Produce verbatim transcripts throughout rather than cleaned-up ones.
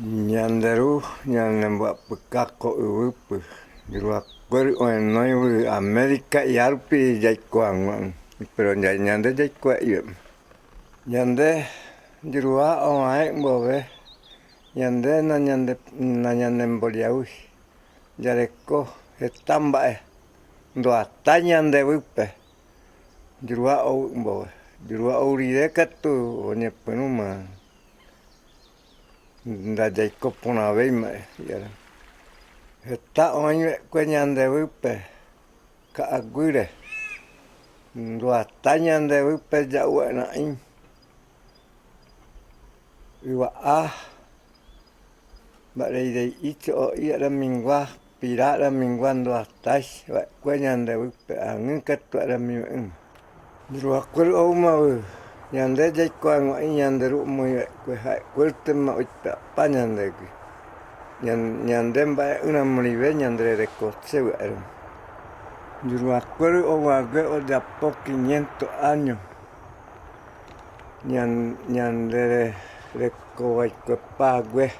Ñanderu, ñanenbua'apɨkat ko'uwüpü. Yuruakuerü oenoi wü América i arupi yaikoanwa'. Pero ñande yaikoaiwe'. Ñande, yurua owae'u boowe. Ñande nañande, nañanemboliawüi. Yareko jeta mba'e nduata ñandewüpe. Yurua ou'u boowe. Yurua ouriré katu oñepünuma. Nda yaikopuna wéima, eh, yara. Jeta oin we'ekue ñandewüpe, ka'agüle. Nduata ñandewüpe ya'uwe'ena'in. Iwa'a. Ba'reirei icho'o i'aramiwaa. Pira'aramingua nduatai, we'ekue ñandewüpe, angüka tu'arami we'üma. Yuruakuerü ouma wü, ñande yaikoanwa'in ñanderu umüin we'ekue, ja'ekuerü tü ma'i pe'apa ñandegü. Ñan-, ñande mba'e ünamüliwe ñanderekotse wü'arüma. Yuruakuerü ouague'o yapo quinientos año. Ñan-, ñanderekowaikuepague.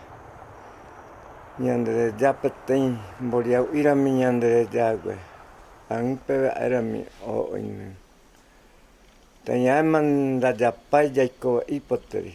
Ñandereyapetein boliau irami ñandereyague. Angüpewe aerami oinü. Tañaema nda yapai yaikowa ipoteri.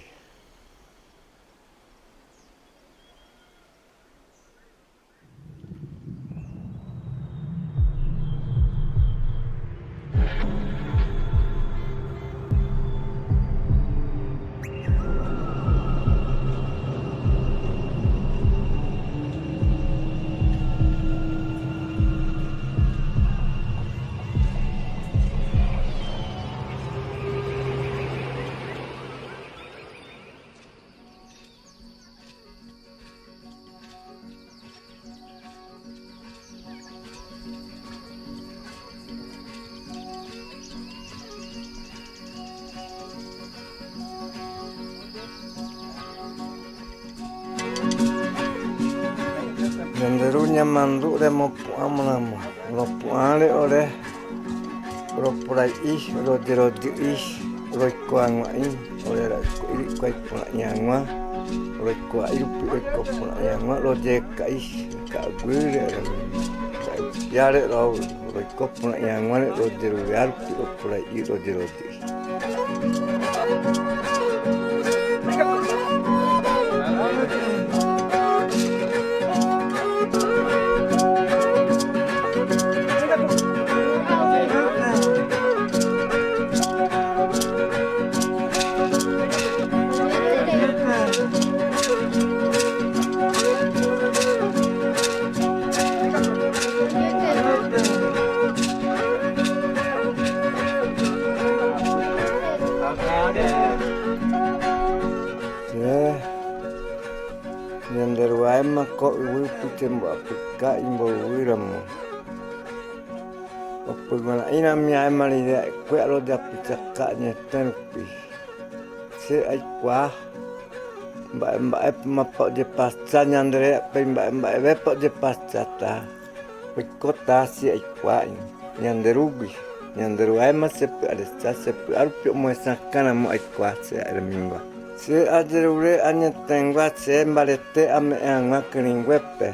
Ñanderu ñamandu're mopu'a munama, ropu'are ore, oropurai, oroyeroyu'i, oroikoanwa'ai, orera'i kuaipuna ianwa, oroikoai rupi, oroikopuna ianwa, oroyeka'i, ka'agüle, oro-, yare ro-, oroikopuna ianwa, oroyerurearupi, oropurai, oroyeroyu'i. Ñanderuaema ko'uwüpü, chembu'apükat imbouwüramu. Opüguna'i namiaema lire, ekue'a ro yapüchaka' ñeterupi. Che aikuaa mba'e, mba'e mapa oyepacha ñanderepe, mba'e, mba'e wepa oyepacha taa. Oikota che aikuain ñanderuguis, ñanderuaema sepü arecha, sepü arupi omuesakana mu aikuaa che aeramingua. Che ayerure añetegua che mbarete ame'eagua kürüngüepe.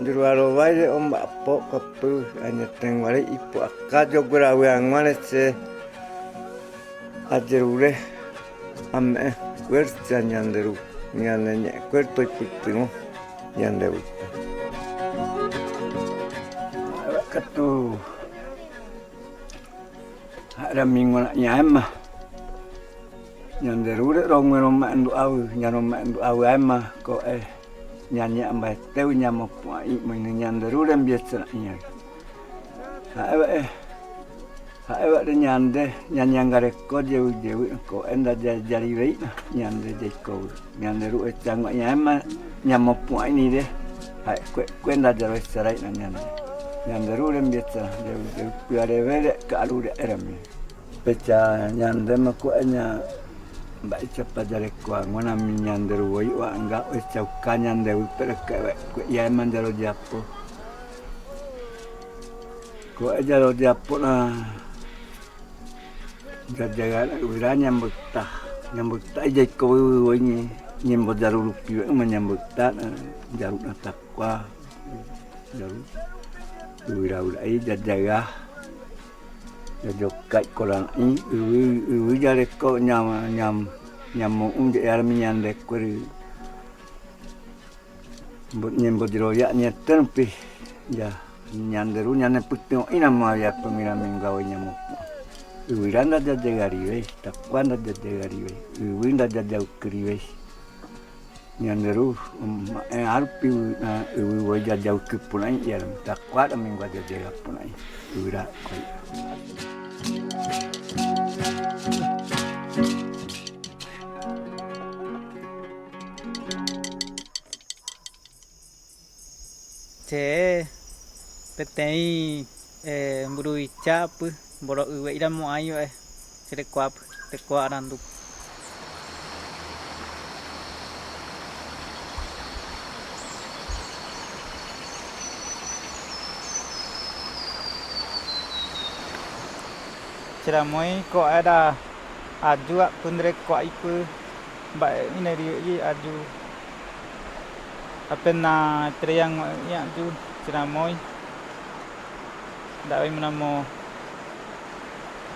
Yurua robaire omba'apo kapü añeteguare ipu'aka yogueraweaguare che ayerure ame'e fuerza ñanderu, ñande ñe'ekuerü toipütüo ñandewüpe. Katu aeramingua na'ñaema. Ñanderure rounwe roma'endu'aü, ñaroma'endu'aüaema ko'e. Ñañe'amba'eteü ñamopu'a'i, moinü ñanderure mbiechana'ĩaü. Ja'ewa'a, ja'ewa'a ñande, ñañangareko yeüyeüna ko'e nda ya, yarireina, ñande yaikowü. Ñanderu echaüwa'iñaema, ñamopu'a'i nire, ja'ekue'ekue nda yaroesaraina ñande. Ñanderure mbiechana'ĩaü, yeüyeüpüarewere, ka'arure aerami. Pecha ñandema ko'e ña, mba'e chapa yarekoaguanami ñanderu woiwa anga, echauka ñandewüperekaewe, ko'e yaiman yaroyapo. Ko'e yaroyapo na, ya, ya, wira ñambüta, ñambüta yaikowüwü woiñe. Ñembo yarurupi, ma ñembo ta, yarurupi takkua. Yaru. Uwiraura i yayaga. Yayokai koran i, uwi, uwi yareko ñam, ñam, ñam mo un ya yara mi ñande kueri. Ñembo yiro ya ñetterupi. Ya, ñanderu ñane pütü o ina ma ya pamira mingua wai ñamo. Uwira nda yayagari wei, takkua nda yayagari wei, uwi nda yayaukuri wei. Ñanderu, um, e, arupi, e, uwi wai yayaukuri punain, ya, takkua nda mingua yayaga punain. Uwira, koi. Che, peteĩ, e, mburuvicha apy, mboro yve ira mo'ãi, e, che rekuapy, rekua arandu. Che ramói ko era aju apy nderekuaipy mba'e ine rei aju. Apena etere iag̃ua'ỹ'i aju, che ramói. Nda've oiméramo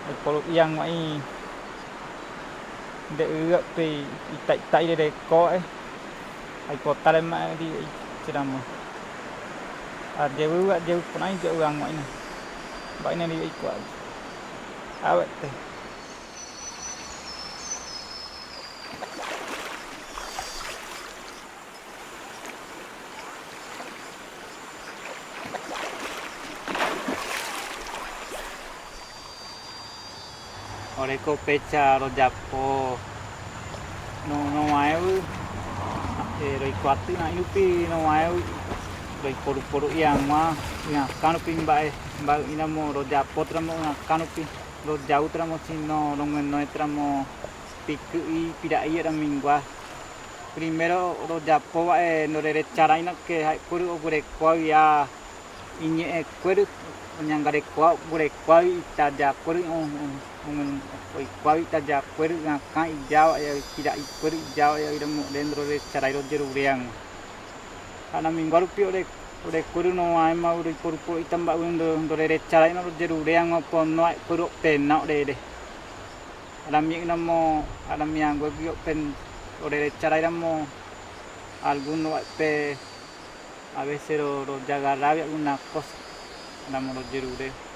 aiporu iag̃ua'i nde y ápe ita ita irereko, e, aipota rema'ẽ rei che ramói. Ajevy, ajevy porã ijo'y ag̃ua'ína. Mba'e ine rei eikuaa. Ávete. Ore ko péicha rojapo no, novaẽvy, e, roikuaty ra'ỹrupi novaẽvy, roiporuporu'i hag̃ua, yhakã rupi mba'e, mba'e ĩramo rojapótaramo yhakã rupi, rojaútaramo, sino roguenohẽtaramo piky'i, pira'i, aramingua. Primero rojapo va'e ndorerecharáirõ ke ha'ekuéri oguereko avia iñe'ẽkuéri, oñangarekova oguereko avei itajakuéri, o, o, o, oikuaa avei itajakuéri, yhakã ija va'e avei, pira'ikuéri ija va'e avei, ramo ore ndorerecharaái rojerure hag̃ua. Ha aramingua rupi ore, orekuéri novaẽma roiporuporu'íta mba'e ndo, ndorerecharáirõ rojerure hag̃ua, opono ha'ekuéri opena ore ere. Arami'ỹramo, aramiãnguégui open, orerecharáiramo, alguno va'e pe, a veces ro, rojagarra avei alguna cosa, ramo rojerure.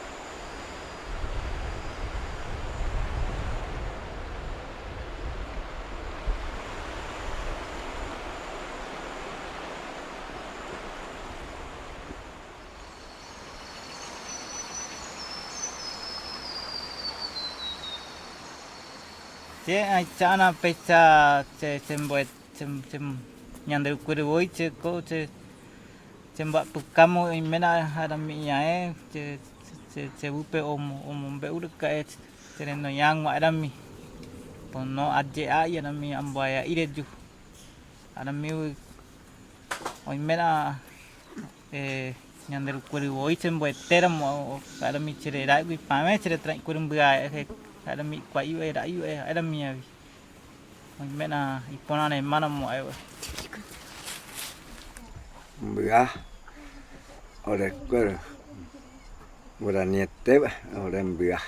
Che aicha'arã péicha che, che mbo'e, che, che Ñanderukuéro voi che ko, che, che mbo'apykámo oiména arami ae, che, che, che, che yvýpe omo, omombe'u raka'e, che, che renoi ag̃ua'e rami. Opono aje'a'i arami ambuaea'i reju. Arami oiména, e, Ñanderukuéro voi che mbo'etéramo, o, o, ka'e rami che rera'e gui pavẽ, che retra'ikuéro mbyae, ka'e rami ikua'i, ra'e, ha'e rami avei. Oiména iporã remáramo ha'e. Mbya orekuéro. Guaraniete ore mbya.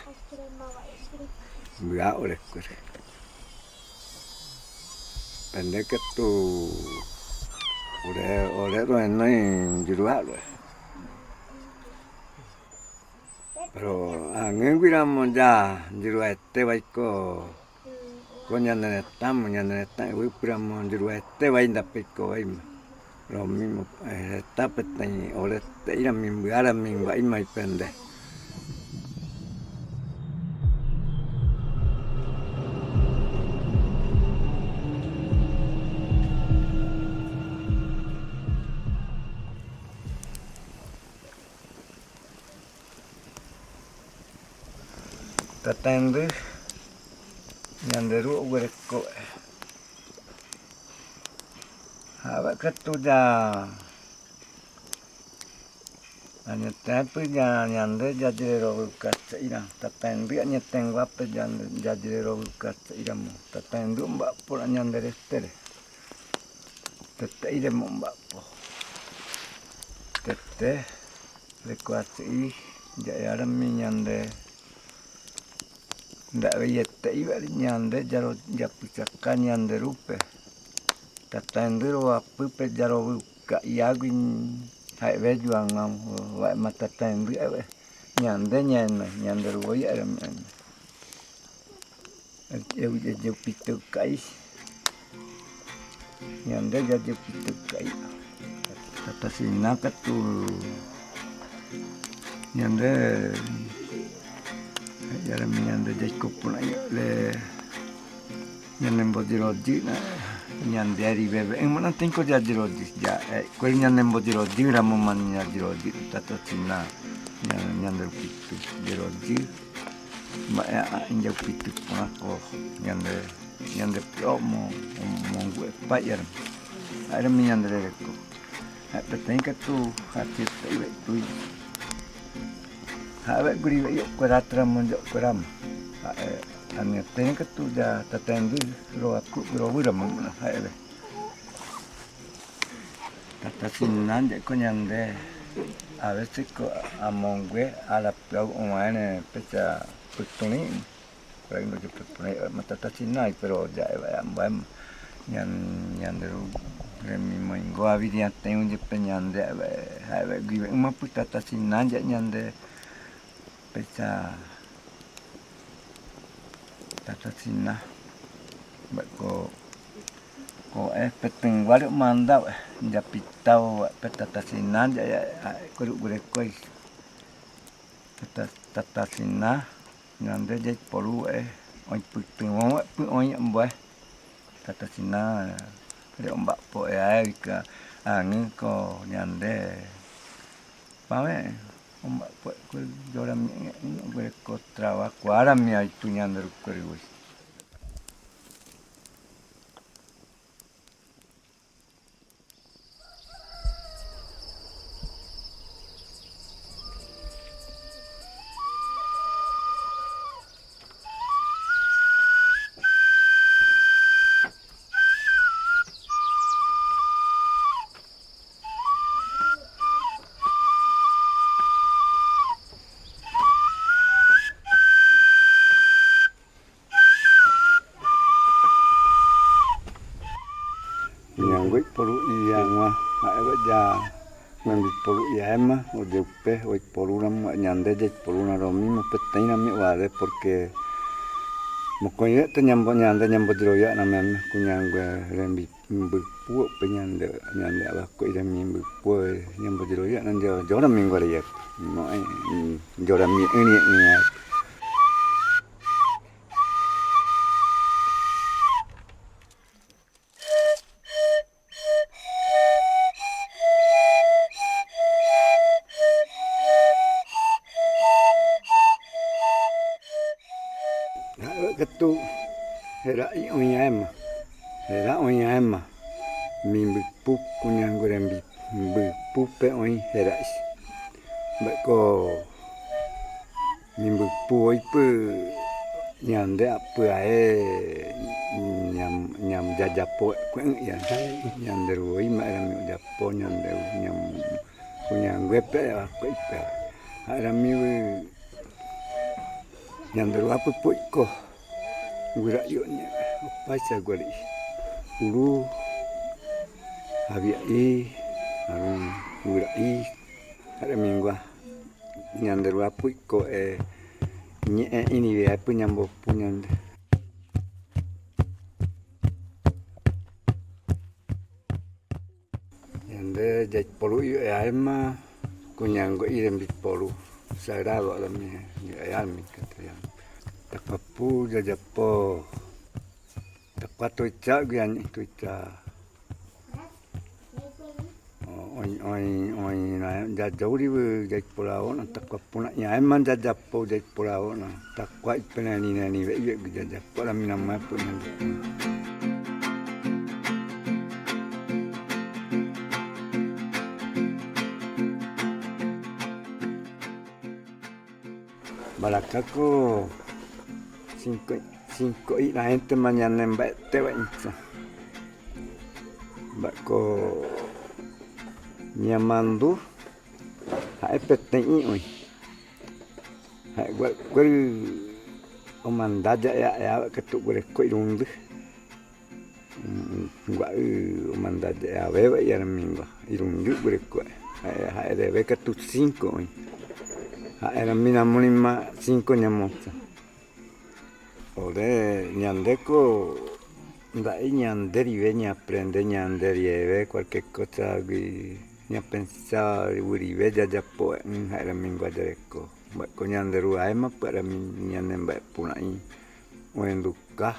Mbya orekuéro. Pende ketu ore, ore roenói njuruhá'arõ. Pero añegui ramo ya njuruete vai ko, ko ñane retãmo, ñane retã yvýpe ramo njuruete vai ndapeiko vaíma. Lo mismo, eh, heta peteĩ ore te'ĩrami, mbyárami, mba'éma oipende. Tatendu ñande ru oguereko. Ha'e katu ya añetehápe ya ñande yajererovyka che'ĩrã. Tatendu añeteguápe ya, yajererovyka che'ĩramo. Tatendu mba'apo ñande retére. Tete ire mo'omba'apo. Tete, rekuasi, ya, ya remi ñande. Nda beyete iba ñande, ya ro, ya pisa ka ñande rupe. Tataendɨ ro apɨpe ya ro buka iyaguiñ, ja'i beyuaŋa, wa'ima tataendɨ, ebe. Ñande ñaena, ñande ru boya remi ñaena. Eye, eye, eye upitü ka'i. Ñande ya eye upitü ka'i. Tata Sina katu. Ñande. Ya remi ñande ya ikopuna le. Ñane mboyɨ royɨ na. Ñande ari bebe. Ema na tenko ya yɨroyɨ. Ya, eh, kue ñane mboyɨ royɨ, ramo mani ya yɨroyɨ. Tata Sina. Ña, ñande upitü yɨroyɨ. Ma'e, a, inya upitü pona ko, ñande, ñande pio mo, mo, mo ngue pa yaram. Aram ñande rereko. A, petein katu, a, tieta iwe tui. A, we guri we yo kuera tra mo yo kuera mo. A, e, a, ni tein katu ya tataendɨ ro aku, ro wira mo, a, e, we. Tata Sina, ya ko ñande, a veces ko amongue, a la pia umaene pecha putuni. Por ahí no yo putuni, ma Tata Sina, pero ya, eh, bueno, ñan, ñande ru, remi moingo abirian tein un yepe ñande, eh, eh, gui, ma pu Tata Sina, ya ñande, pecha, Tata Sina. Ba ko, ko, eh, petengua ru manda, eh, ya pitau, eh, pe Tata Sina, ya, ya, eh, kuru gure koi. Tata, Tata Sina, ñande ya iporu, eh, oin putü, oin, eh, pu, oin, eh, mbue. Tata Sina, eh, re omba'apo, eh, ae, ka, angü ko, ñande, pame, Omba'apo kue, yo rami, eh, eh, kue ko trabajo, kua rami aitu ñande ru kue ru. Ñangue iporu iya ngua, a, eba ya, ñangue iporu iya ema, o de upe, o iporu na, ñande ya iporu na lo mismo, petein na mi wade, porque mokoin te ñambo, ñande ñambo yiro ya na meme, ku ñangue rembi Mbɨpue pe ñande, ñande abajo ira mi mbɨpue, ñambo yiro ya na yo, yo rami ngua ri ya. No, eh, yo rami ini, ini, eh. Katu, hera i oin a ema, hera oin a ema, mi mbɨpu ku ñangu re mbi, mbɨpu pe oin hera i. Mbeko, mi mbɨpu oipɨ ñande apɨae, ñam, ñam yayapo kue'ü ya, ñande ru oima era mi oyapo, ñande ru ñam, ku ñangu e pe, a kue'i pe. A era mi wi, Ñande ru apɨ puiko. Wira io ñe. Opaisa guari. Uru. Abia i. Arun wira i. Ara mingua. Ñande ru apɨ iko e. Ñe e ini wi apɨ ñambo pu ñande. Ñande yaiporu io e aema, ku ñangu ire mbiporu, sagrado ara mi, io e aema kata ya. Takuapu yayapo, takua tuicha, guiañi tuicha. Oin, oin, oin, na, ya yauri wi yaiporu aona, takua Puna ña aema yayapo yaiporu aona, takua ipe nani nani we iwe gu yayapo ara mi namae pu ñande. Baraka ko cinco, cinco i na gente ma ñane mbaete wa incha. Mba'e ko ñamandu, ha'e peteĩ oĩ. Ha'e gua'uekuéri omanda ya'e, ya'e, ya'e, katu'gureko irundɨ. Mm, gua'u omanda ya'e, ya'e, ya'e, iaramigo, irundɨ gureko. Ha'e, ha'e erewe katu cinco oĩ. Ha'e rami namu rima cinco ñamocha. Ore, ñande ko nda'i ñande riwe, ñaaprende ñande riewe, cualquier cosa gui ñapensa wɨriwe yayapo'e'ỹ, ha'e rami ngua yareko. Mba'e ko ñande ruaéma, pɨ a'rami ñanemba'epura'ĩ oenduka,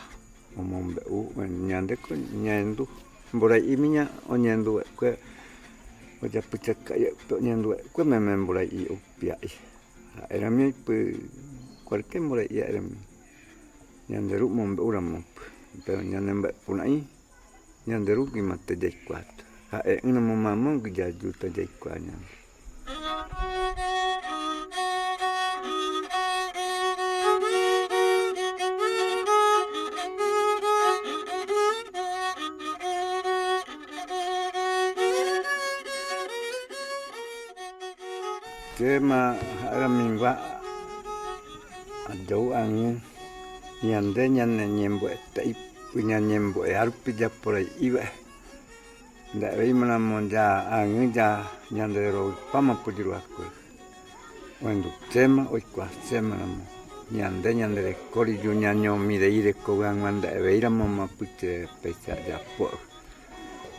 omombe'u, ñande ko ñaendu. Mborai'ími ña oñeenduva'ekue, oyapɨchaka'i pe oñeenduva'ekue, meme mborai'i opia'i. Ha'e rami pɨ, cualquier mborai'i ha'e rami. Ñande ru mombe'u ramo pɨ. Pero ñanemba'epura'ĩ, ñande ru gui mate yaikuaa. Ha'e'ỹ ramo mama gui yayuta yaikuaa ñande. Kema ha'e rami ngua, ayou aɨ̃, ñande ñaneñembo'e te'ipɨ, ñañembo'e arupi yaporai'iwe. Nda'eweima ramo ya aɨ̃ ya ñande rou pama puyuruakuéi. Oendusema, oikuaasema ramo. Ñande, ñande reko riyu ñañomi rei reko gangua nda'eweiramo ma pɨ che peicha yapo'e.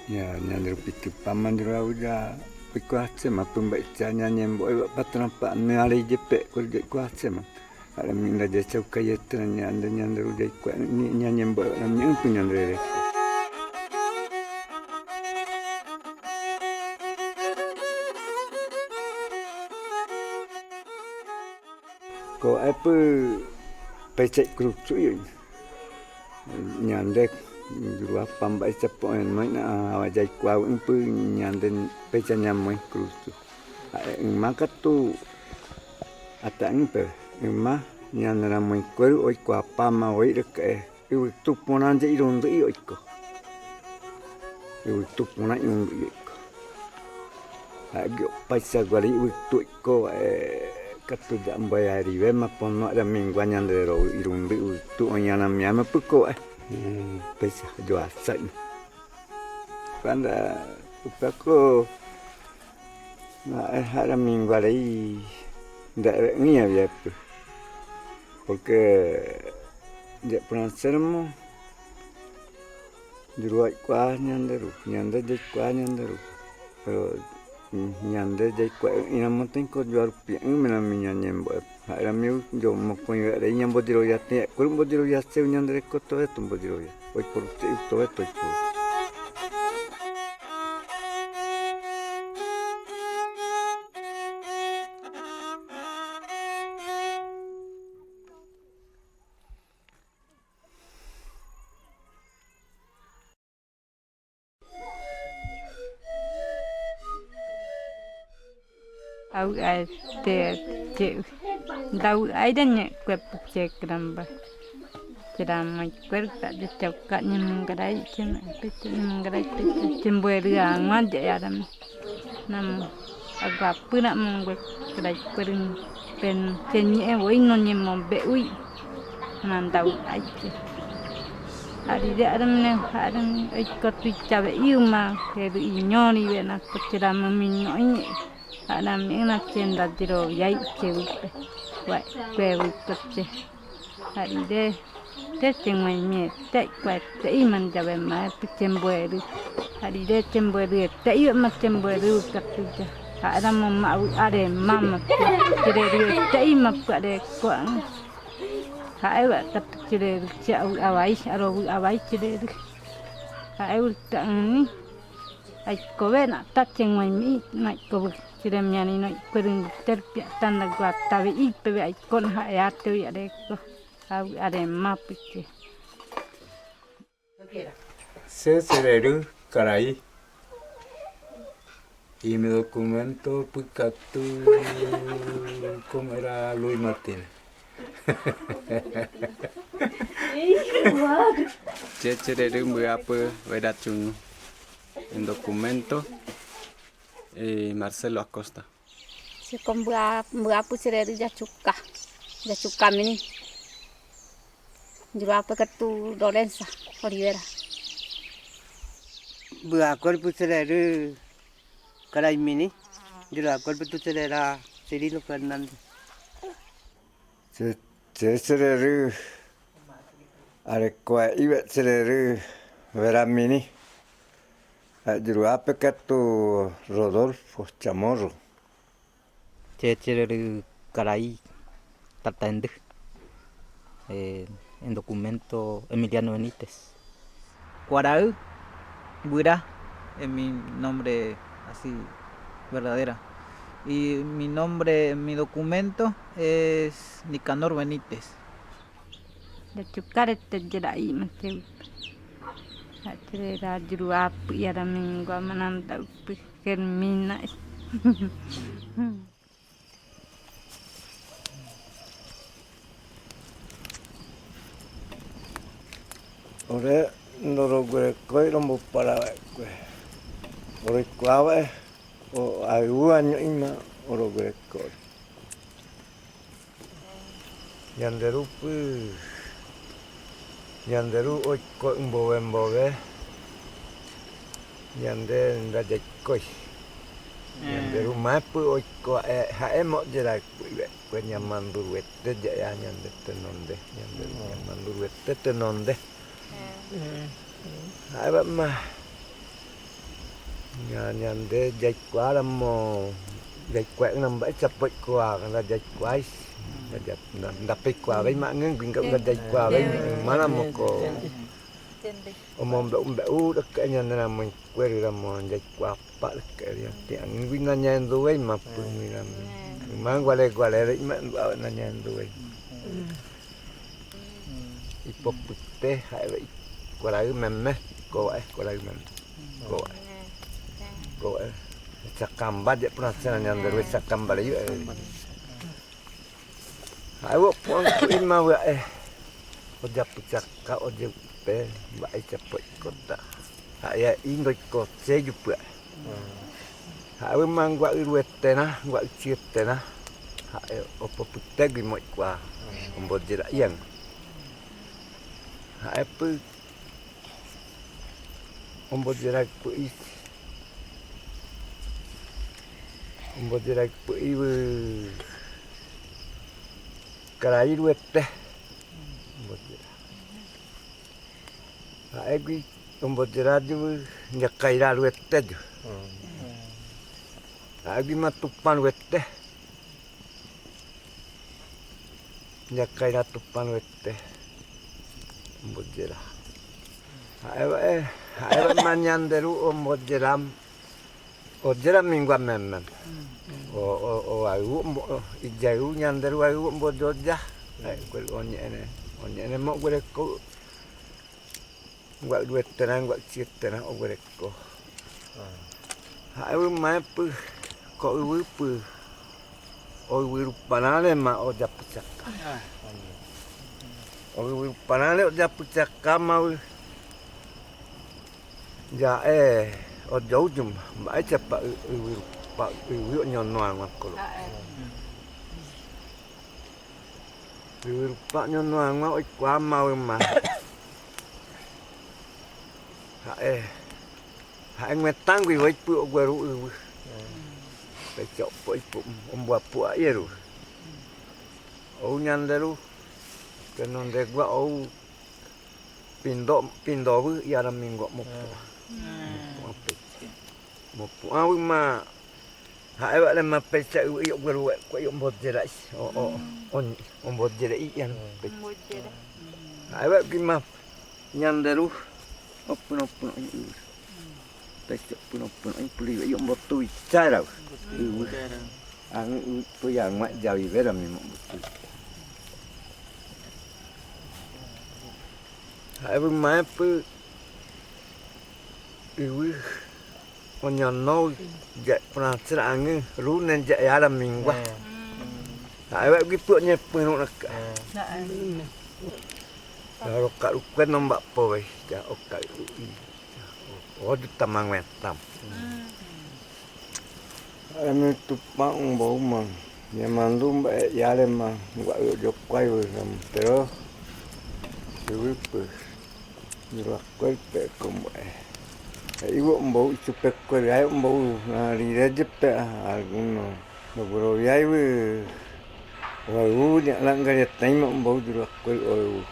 Ya, ñande rupi tupama yuru au ya, oikuaasema pɨ mba'eicha ñañembo'e wa patana pa nɨare yepe, ko ya oikuaasema. Ha'e rami nda yechau kaietena ñande, ñande ru yaikuaa, ñañembo'e rami ɨ̃pɨ ñande reko. Ko aepɨ peicha ikurusu ioin. Ñande, yuru apa mba'e chapo'e noina, awa yaikuaa ɨ̃pɨ ñande peicha ñamoi kurusu. Ha'e ɨma katu ata'aɨ̃ pe, ɨma ñanera moikueru oikuaa pama oiraka'e. Iwɨtu pona ye irundɨ ioiko. Iwɨtu pona irundɨ ioiko. Ha'e gi opaicha guare iwɨtu ioiko, eh, katu ya'ambaya riwema pono a'rami ngua ñande rou irundɨ iwɨtu oiñaramiame pɨ ko, eh. Mm. Paicha yoasai. Kuanda upako Na'e ha'e rami ngua rei nda'ewe'ỹi awiepɨ. Porque yepɨraséramo, yuru aikuaa ñande ru, ñande yaikuaa ñande ru. Pero, mm, ñande yaikua'ỹi ramo tei ko yua rupi'ỹme rami ñañembo'e. Ha'e rami yo mokõi we'e rei ñamboyeroi tei, kuero mboyeroi seu ñande reko toeto mboyeroi. Oiporu che'u toeto oiporu. Au ai te, te, dau ai da ñe kue puche kramba. Kira mai kuer ka de chau ka ñe menggerai, che, peche ñe menggerai, peche, che mbueru angua de yaram. Nam agua pura mengge krai kuer pen, che ñe woi no ñe mombe'ui. Nandau aiche. Ari de aram ne, aram ai ko tui chabe iuma, kedu iñori wena ko chira mami no iñe. Aram ina chenda diro yai che wipe. Wa kue wipe che. Ari de, te chengwai mie, te kue te iman jabe ma, pe chembueru. Ari de chembueru, te iwe ma chembueru katuya. Aram mo ma wi are mama, chire ru te ima pare ko. Ha'e wa katu chire ru, che awi awai, aro wi awai chire ru. Ha'e ulta ani. Ai ko we na ta chengwai mi, na ko we chire miani no, ko rin ter pia tanda gua tabe i pe we ai ko na ha'e ate wi are ko. Awi are mapuche. Se sererü karai. Y mi documento pukatu como era Luis Martínez. Che sererü mbuapu wera chunu. En documento, eh, Marcelo Acosta. Sikon bua, bua pu sereré Yachuka. Yachuka Mini. Yuru ape Ketu Lorenza Olivera. Bua kor pu sereré Karai Mini. Yuru kor pu tu sereré Cirilo Fernández. Che, che sereré, are kua iwe sereré Vera Mini. A yuru ape Ketu Rodolfo Chamorro. Che sereré Karai Tataendü. Eh, en documento Emiliano Benítez. Kuaraü Buira es mi nombre así verdadera. Y mi nombre en mi documento es Nicanor Benítez. Yachuka re te yera i mate. Acherera yuru ape yara mingua mananda upe Germina. Ore noroguerekoi rombo para wae kue. Ore kuawe o ayu año ima oroguerekoi. Ñanderu pü, ñanderu oiko ɨmbowe mbowe. Ñande nda yaikoi. Ñanderu maepɨ oiko, eh, ha'e mo'yeraipɨ iwe kue ñamanduruete ya'e ñande tenonde. Ñanderu ñamanduruete tenonde. Ha'e wama. Ña, ñande yaikuaramo, yaikuaɨna mba'e chapo'ikoa, nda yaikuai. Nda, nda, nda peikuawei ma'angügui, nga nda yaikuawei, maramo ko. Omombe'umbe'u reke ñanera moikuerü ramo yaikuapa reke ri ati angügui nañaenduwei mapügui ramo. Manguareguare rei ma, nañaenduwei. Ipopüte ha'e we i, kuaraü meme, kowa'e, kuaraü meme. Kowa'e. Kowa'e. Sakamba ye pura sena ñanderu sakamba re yu. Ha'e we pu'an ku'i ma we e. Oya püchaka, oye upe, mba'e chapo'ikota. Ha'e i ndoiko che yupüa. Ha'e we ma ngua ɨruetena, ngua ɨchietena. Ha'e opopütegui mo'ikua. Omboyera ian. Ha'e pü. Omboyera ipü'i. Omboyera ipü'i wü. Karai ruete. Omboyera. Ha'e gui omboyera yu wü Yakaira ruete yu. Ha'e gui ma Tupan ruete. Yakaira Tupan ruete. Omboyera. Ha'e wa'e, ha'e wa'e ma ñanderu omboyera. Oyera mingua memen. O, o, o aɨu, o, iyaɨu ñanderu aɨu omboyoya. Ha'e kueru oñe'ene, oñe'ene mo'guereko. Ngua ɨruetena, ngua ɨchietena, oguereko. Ha'e wü maepü, ko ɨwüpü. Oɨwürupana rema oya püchaka. Oɨwürupana re oya püchaka ma wü. Ya'e, oyouyuma, mba'e chapa ü, ɨwürupa, ɨwü oñonoagua kolo. Ɨwürupa oñonoagua oikuaa ma wü ma. Ha'e, ha'e ngüetangui waipü ogueru ɨwü. Pecha opo ipu, ombuapu'a ieru. Ou ñanderu, tenondegua ou pindo, pindo wü iara mingua mopu'a. Mopu'a pecha. Mopu'a wü ma, ha'e wa'ale ma pecha ü, ü, ogueru wa'e, kue omboyera i, o, o, o, omboyera i ian pecha. Ha'e wa'e gui ma, ñanderu, opuna, opuna, ü. Pecha opuna, opuna, ü, puli, ü, ombotuichaera. Ü, ü. Aŋi, ü, puyangua, ya wibera mi ombotuicha. Ha'e wü maepü, ü, wü. Oñono, ya, pura sera aŋi, rune, ya, iara mingua. Ha'e wa'e gui pü oñepüru'na ka. Aro ka rukue nomba powe, ya, oka ü, i, ya, oka. Odu tamang wentam. Ami tupa' un bau man. Ña mandu ba e yare man. Wa yo jokai we ram tero. Siwi pues. Ni la kuel pe kombo e. E iwo bau isu pe kuel ai bau na rire je pe a alguno. Logro yai we. Wa u ni la ngare taima bau jula kuel o u.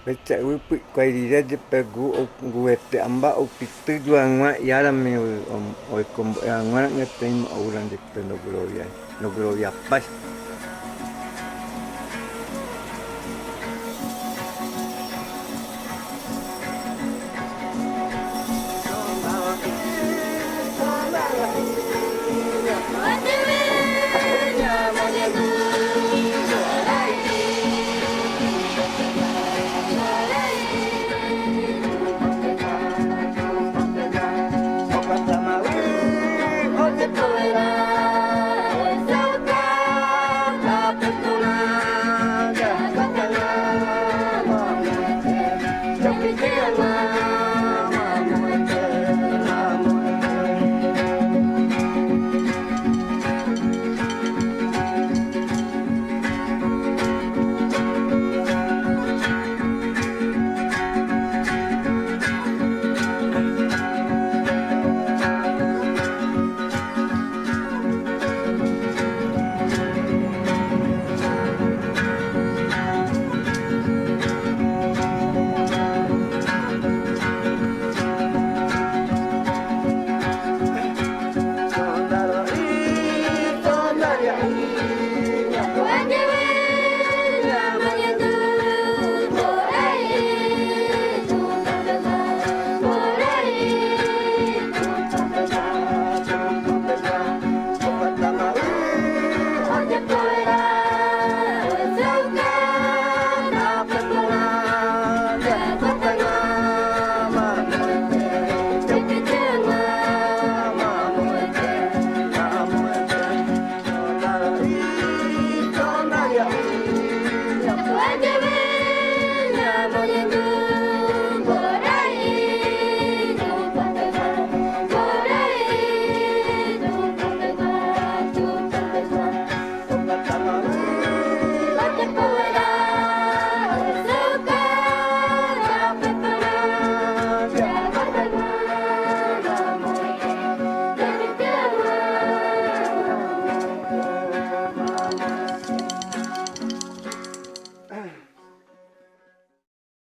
Pecha wipik kuai rire je pe gu, gu ete amba o pitu jua ngua yara me o, o, o kombo, e, ngua nge teima o uran je pe no gloria, no gloria pas.